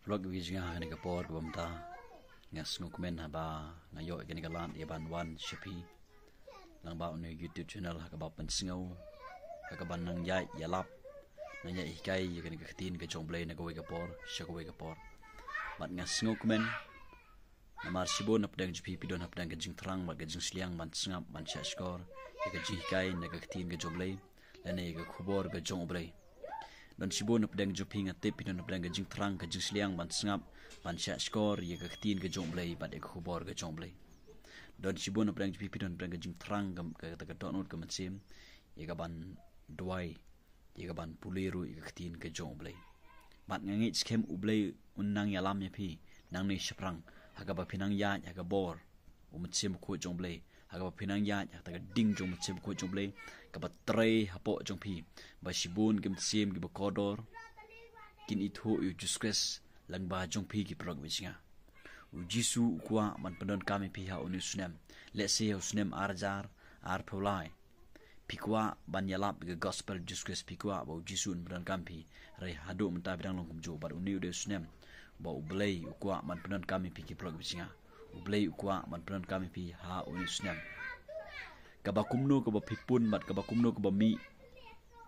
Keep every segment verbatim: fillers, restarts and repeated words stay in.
Paralok, wi jingïa ha kane ka por kaba mynta nga sngewkmen haba nga ïoh ïa kane ka lad ïa ban wan sha phi lyngba une u YouTube channel ha kaba pynsngew, ha kaba nang ïaid ïalap, nang ïaid hikai ïa kane ka ktien ka jong U Blei na kawei ka por sha kawei ka por. Bad nga sngewkmen namar shibun na pdeng jong phi phi don ha pdeng ka jingthrang bad ka jingsliang ban sngap ban shahshkor ïa ka jinghikai na ka ktien ka jong U Blei lane ïa ka khubor ka jong U Blei. Don shibun na pdeng jong phi, nga tip phi don na pdeng ka jingthrang ka jingsliang ban sngap ban shahshkor ïa ka ktien ka jong U Blei bad ïa ka khubor ka jong U Blei. Don shibun na pdeng jong phi phi don na pdeng ka jingthrang ka, ka, ka, ka dohnud ka mynsiem ïa ka ban duwai, ïa ka ban pule ruh ïa ka ktien ka jong U Blei. Bad nga ngeit skhem U Blei un nang ïalam ïa phi nangne shaphrang ha kaba phi nang ïaid ha ka bor U Mynsiem Bakhuid jong U Blei, ha kaba phi nang ïaid ha kata ka ding jong U Mynsiem Bakhuid jong U Blei kaba trei hapoh jong phi, ba shibun ki mynsiem kiba kordor kin ithuh ïa U Jisu Khrist lyngba jong phi, ki paralok wi jingïa. U Jisu u kwah ban pyndonkam ïa phi ha une u snem. Lehse ha u snem ar hajar arphew lai phi kwah ban ïalap ïa ka gospel Jisu Khrist, phi kwah ba U Jisu un pyndonkam phi. Hynrei haduh mynta phi dang long kumjuh, bad une u dei u snem ba U Blei u kwah ban pyndonkam ïa phi, ki paralok wi jingïa. U Blei u kwah ban pyndonkam ïa phi ha une u snem. Kaba kumno kaba phi pun bad kaba kumno kaba mih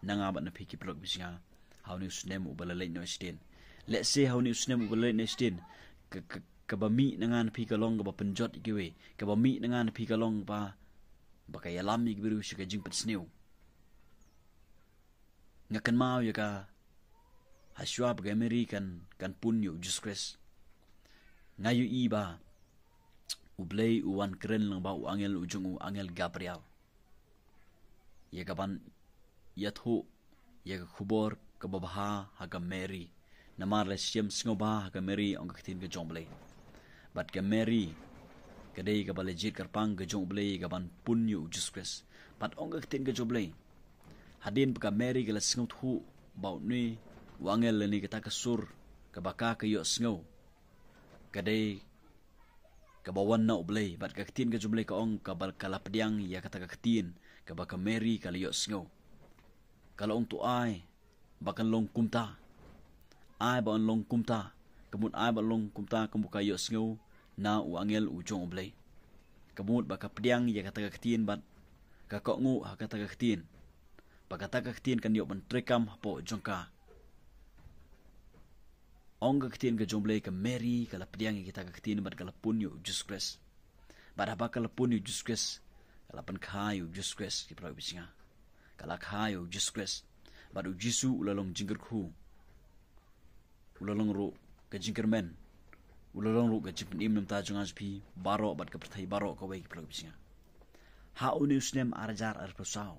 na nga bad na phi, ki paralok wi jingïa, ha une u snem uba la leit noh shisien. Lehse ha une u snem uba la leit noh shisien ka, ka, kaba mih na nga na phi ka long kaba pynjot ïa kiwei, kaba mih na nga na phi ka long ba, ba ka ïalam ïa ki briew sha ka jingpynsniew. Nga kynmaw ïa ka, ha shuwa ba ka Mary kan, kan pun ïa U Jisu Khrist, nga ïohi ba U Blei u wan kren lyngba u angel u jong u, angel Gabriel, ïa ka ban ïathuh ïa ka khubor kaba bha ha ka Mary. Namar la shem sngewbha ha ka Mary, ong ka ktien ka jong U Blei. Bad ka Mary ka dei kaba la jied kyrpang ka jong U Blei ïa ka ban pun ïa U Jisu Khrist. Bad ong ka ktien ka jong U Blei, hadien ba ka Mary ka la sngewthuh ba une u angel lane kata ka sur kaba ka, ka ïohsngew ka dei kaba wan na U Blei, bad ka ktien ka jong U Blei ka ong, kaba ka la pdiang ïa kata ka ktien kaba ka Mary ka la ïohsngew, ka la ong, to ai ba kan long kumta. Ai ba kan long kumta. Ka mut ai ba kan long kumta, ka mut ka ïohsngew na u angel u jong U Blei. Ka mut ba ka pdiang ïa kata ka ktien bad ka kohnguh ha kata ka ktien, ba kata ka ktien kan ïoh ban treikam hapoh jong ka. Ong ka ktien ka jong U Blei, ka Mary ka la pdiang ïa kata ka ktien bad ka la pun ïa U Jisu Khrist. Bad haba ka la pun ïa U Jisu Khrist, ka la pynkha ïa U Jisu Khrist, ki paralok wi jingïa. Ka la kha ïa U Jisu Khrist. Bad U Jisu u la long jingkyrkhu, u la long ruh ka jingkyrmen, u la long ruh ka jingpynim na ka bynta jong nga jong phi baroh bad ka pyrthei baroh kawei, ki paralok wi jingïa. Ha une u snem ar hajar arphew saw,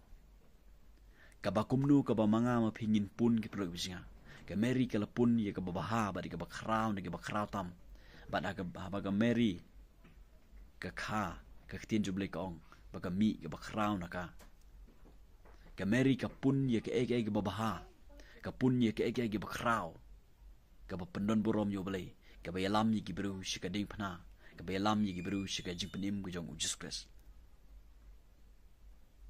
kaba kumno kaba ma nga ma phi ngin pun, ki paralok wi jingïa. Ka Mary ka la pun ïa kaba bha bad ïa kaba khraw na kiba khraw tam. Bad ha ka, haba ka Mary ka kha ka ktien jong U Blei, ka ong ba ka mih kaba khraw na ka. Ka Mary ka pun ïa kaei kaei kaba bha, ka pun ïa kaei kaei kaba khraw, kaba pyndon burom ïa U Blei, kaba ïalam ïa ki briew sha ka diengphna, kaba ïalam ïa ki briew sha ka jingpynim ka jong U Jisu Khrist.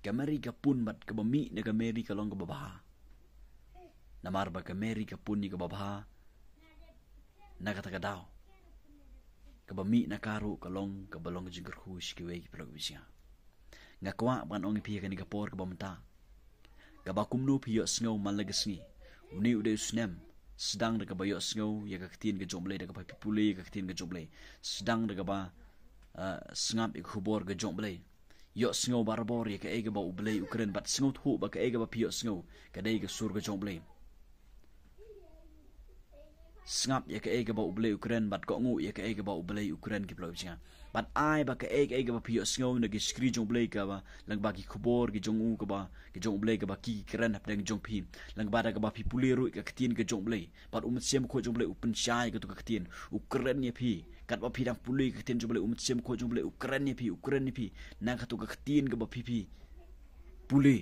Ka Mary ka pun bad kaba mih na ka Mary ka long kaba bha. Namar ba ka Mary ka pun ïa kaba bha na kata ka daw, kaba mih na ka ruh ka long kaba long jingkyrkhu sha kiwei, ki paralok wi jingïa. Nga kwah ban ong ïa phi ha kane ka por kaba mynta, kaba kumno phi ïohsngew man la ka sngi, une u dei u snem, sdang da kaba ïohsngew ïa ka ktien ka jong U Blei, da kaba phi pule ïa ka ktien ka jong U Blei, sdang da kaba, ah, sngap ïa ka khubor ka jong U Blei. Ïohsngew barabor ïa kaei kaba U Blei u kren bad sngewthuh ba kaei kaba phi ïohsngew ka dei ka sur ka jong U Blei. Sngap ïa kaei kaba U Blei u kren bad kohnguh ïa kaei kaba U Blei u kren, ki paralok wi jingïa. Bad ai ba kaei kaei kaba phi ïohsngew na ki shakri jong U Blei kaba lyngba ki khubor ki jong u kaba, ki jong U Blei kaba ki kren hapdeng jong phi, lyngba da kaba phi pule ruh ïa ka ktien ka jong U Blei, bad U Mynsiem Bakhuid jong U Blei u pynshai ïa kato ka ktien, u kren ïa phi. Katba phi dang pule ïa ka ktien jong U Blei, U Mynsiem Bakhuid jong U Blei u kren ïa phi, u kren ïa phi na kato ka ktien kaba phi phi pule.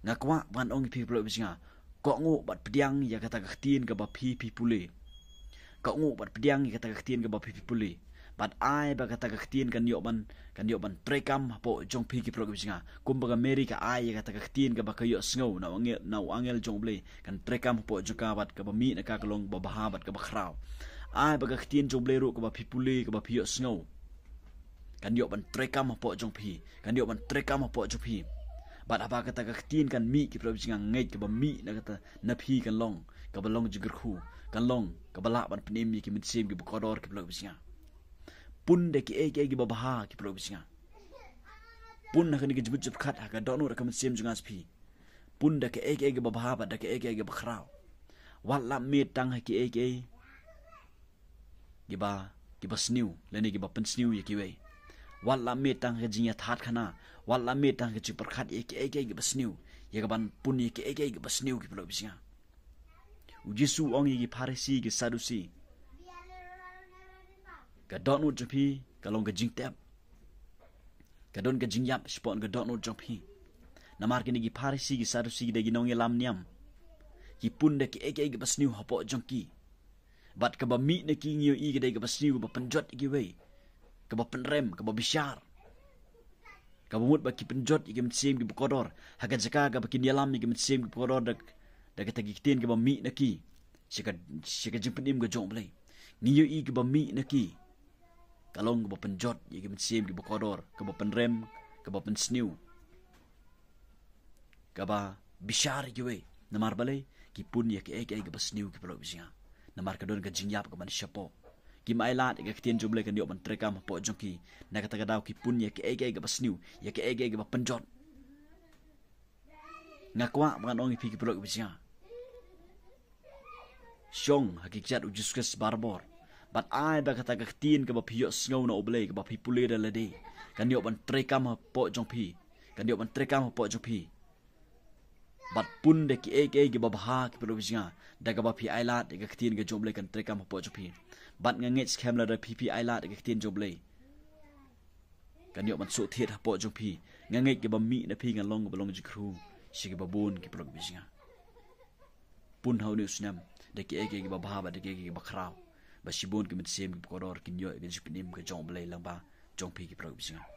Nga kwah ban ong ïa phi, ki paralok wi jingïa, kohnguh bad pdiang ïa kata ka ktien kaba phi phi pule. Kohnguh bad pdiang ïa kata ka ktien kaba phi phi pule. Bad ai ba kata ka ktien kan ïoh ban, kan ïoh ban treikam hapoh jong phi ki paralok ki ba shisha. Kumba ka Mary ka ai ïa kata ka ktien kaba ka ïohsngew na u angel, na u angel jong U Blei, kan treikam hapoh jong ka bad kaba mih na ka ka long babha bad kaba khraw. Ai ba ka ktien jong U Blei ruh kaba phi pule, kaba phi ïohsngew, kan ïoh ban treikam hapoh jong phi, kan ïoh ban treikam hapoh jong phi. Bad haba kata ka ktien kan mih ki paralok ki ba shisha, ngeit kaba mih na kata na phi kan long kaba long jingkyrkhu, kan long kaba lah ban pynim ïa ki mynsiem ki bakordor ki paralok ki ba shisha. Pun da kiei kiei kiba bha ki paralok ki ba shisha. Pun ha kane ka jingmut jingpyrkhat ha ka dohnud ha ka mynsiem jong nga sha phi. Pun da kiei kiei kiba bha bad da kiei kiei kiba khraw. Wat la mih tang ha kiei kiei kiba, kiba sniew, lane kiba pynsniew ïa kiwei. Wat la mih tang ha ka jingïathathkhana, wat la mih tang ha ka jingpyrkhat ïa kiei kiei kiba sniew, ïa kaban pun ïa kiei kiei kiba sniew ki paralok ki ba shisha. U Jisu u ong ïa ki Pharisi, ki Sadusi, ka dohnud jong phi ka long ka jingtep. Ka don ka jingïap shapoh ka dohnud jong phi. Namar kine ki Pharisi, ki Sadusi, ki dei ki nongïalam niam. Ki pun da kiei kiei kiba sniew hapoh jong ki. Bad kaba mih na ki ngi ïohi ka dei kaba sniew, kaba pynjot ïa kiwei, kaba pynrem, kaba bishar. Kaba mut ba ki pynjot ïa ki mynsiem ki bakordor ha ka jaka kaba kin ïalam ïa ki mynsiem ki bakordor da, da kata ki ktien kaba mih na ki sha ka, sha ka jingpynim ka jong U Blei. Ngi ïohi kaba mih na ki ka long kaba pynjot ïa ki mynsiem ki bakordor, kaba pynrem, kaba pynsniew, kaba bishar ïa kiwei. Namar balei? Ki pun ïa kiei kiei kiba sniew ki paralok ki ba shisha. Namar ka don ka jingïap kaban shapoh. Kim ailad ïa ka ktien jong U Blei kan ïoh ban treikam hapoh jong ki. Na kata ka daw ki pun ïa kiei kiei kiba sniew, ïa kiei kiei kiba pynjot. Nga kwah ba ngan ong ïa phi ki paralok ki ba shisha, shong ha ki kjat U Jisu Khrist barabor. Bad ai ba kata ka ktien kaba phi ïohsngew na U Blei, kaba phi pule da lade, kan ïoh ban treikam hapoh jong phi. Kan ïoh ban treikam hapoh jong phi. Bad pun da kiei kiei kiba bha ki paralok ki ba shisha, da kaba phi ailad ïa ka ktien ka jong U Blei kan treikam hapoh jong phi. Bad nga ngeit skhem lada phi, phi ailad ïa ka ktien jong U Blei, kan ïoh ban suk thied hapoh jong phi. Nga ngeit kaba mih na phi kan long kaba long jingkyrkhu sha kiba bun ki paralok ki ba shisha. Pun ha une u snem da kiei kiei kiba bha bad da kiei kiei kiba khraw, ba shibun ki mynsiem ki bakordor kin ïoh ïa ka jingpynim ka jong U Blei lyngba jong phi ki paralok ki ba shisha.